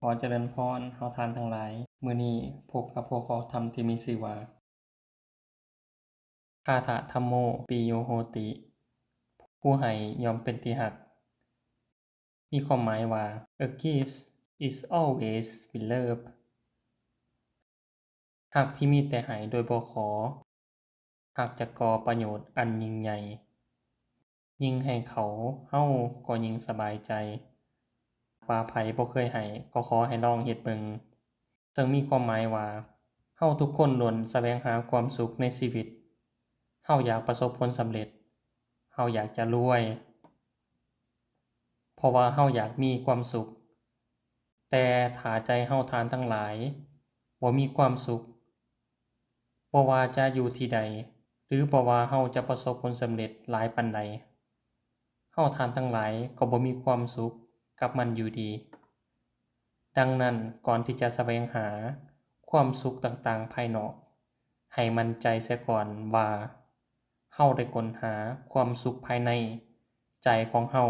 ຂໍຈະເລີນພອນເຮົາທ່ານທັງຫຼາຍ. ມື້ນີ້ພົບກັບຫົວຂໍ້ທຳທີ່ມີຊື່ວ່າ Kha tha dhammo piyo hoti ຜູ້ໃຫ້ຍ່ອມເປັນທີ່ຮັກ. ມີຄວາມໝາຍວ່າ A gift is always beloved. ຮັກທີ່ມີແຕ່ໃຫ້ໂດຍບໍ່ຂໍ, ຮັກຈະກໍ່ປະໂຫຍດອັນຍິ່ງໃຫຍ່. ຍິ່ງໃຫ້ເຂົາ, ເຮົາກໍຍິ່ງສະບາຍໃຈ. ວ່າໃຜບໍ່ເຄີຍໃຫ້, ກໍຂໍໃຫ້ລອງເຮັດເບິ່ງ. ເຊິ່ງມີຄວາມໝາຍວ່າ ເຮົາທຸກຄົນລ້ວນສະແຫວງຫາຄວາມສຸກໃນຊີວິດ. ເຮົາຢາກປະສົບຜົນສຳເລັດ. ເຮົາຢາກຈະລວຍ. ເພາະວ່າເຮົາຢາກມີຄວາມສຸກ. ແຕ່ຖ້າໃຈເຮົາທ່ານທັງຫຼາຍບໍ່ມີຄວາມສຸກ, ບໍ່ວ່າຈະຢູ່ທີ່ໃດ ຫຼື ບໍ່ວ່າເຮົາຈະປະສົບຜົນສຳເລັດຫຼາຍປານໃດ, ເຮົາທ່ານທັງຫຼາຍກໍບໍ່ມີຄວາມສຸກກັບມັນຢູ່ດີ. ດັ່ງນັ້ນ, ກ່ອນທີ່ຈະສະແຫວງຫາຄວາມສຸກຕ່າງໆພາຍນອກ, ໃຫ້ໝັ້ນໃຈເສຍກ່ອນວ່າ ເຮົາໄດ້ຄົ້ນຫາຄວາມສຸກພາຍໃນໃຈຂອງເຮົາ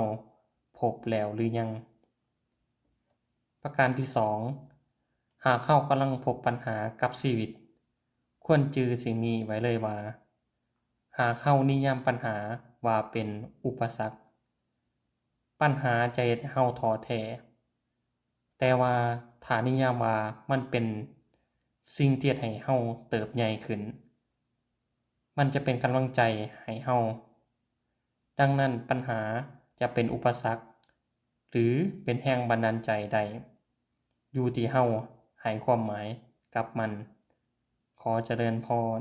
ພົບແລ້ວຫຼືຍັງ? ປະການທີສອງ, ຫາກເຮົາກຳລັງພົບບັນຫາກັບຊີວິດ, ຄວນຈື່ສິ່ງນີ້ໄວ້ເລີຍວ່າ ຫາກເຮົານິຍາມບັນຫາວ່າເປັນອຸປະສັກ, ບັນຫາຈະເຮັດໃຫ້ເຮົາທໍ້ແທ້. ແຕ່ວ່າຖ້ານິຍາມວ່າມັນເປັນສິ່ງທີ່ເຮັດໃຫ້ເຮົາເຕີບໃຫຍ່ຂຶ້ນ, ມັນຈະເປັນກຳລັງໃຈໃຫ້ເຮົາ. ດັ່ງນັ້ນ, ບັນຫາຈະເປັນອຸປະສັກ ຫຼື ເປັນແຮງບັນດານໃຈໄດ້, ຢູ່ທີ່ເຮົາໃຫ້ຄວາມໝາຍກັບມັນ. ຂໍຈະເລີນພອນ.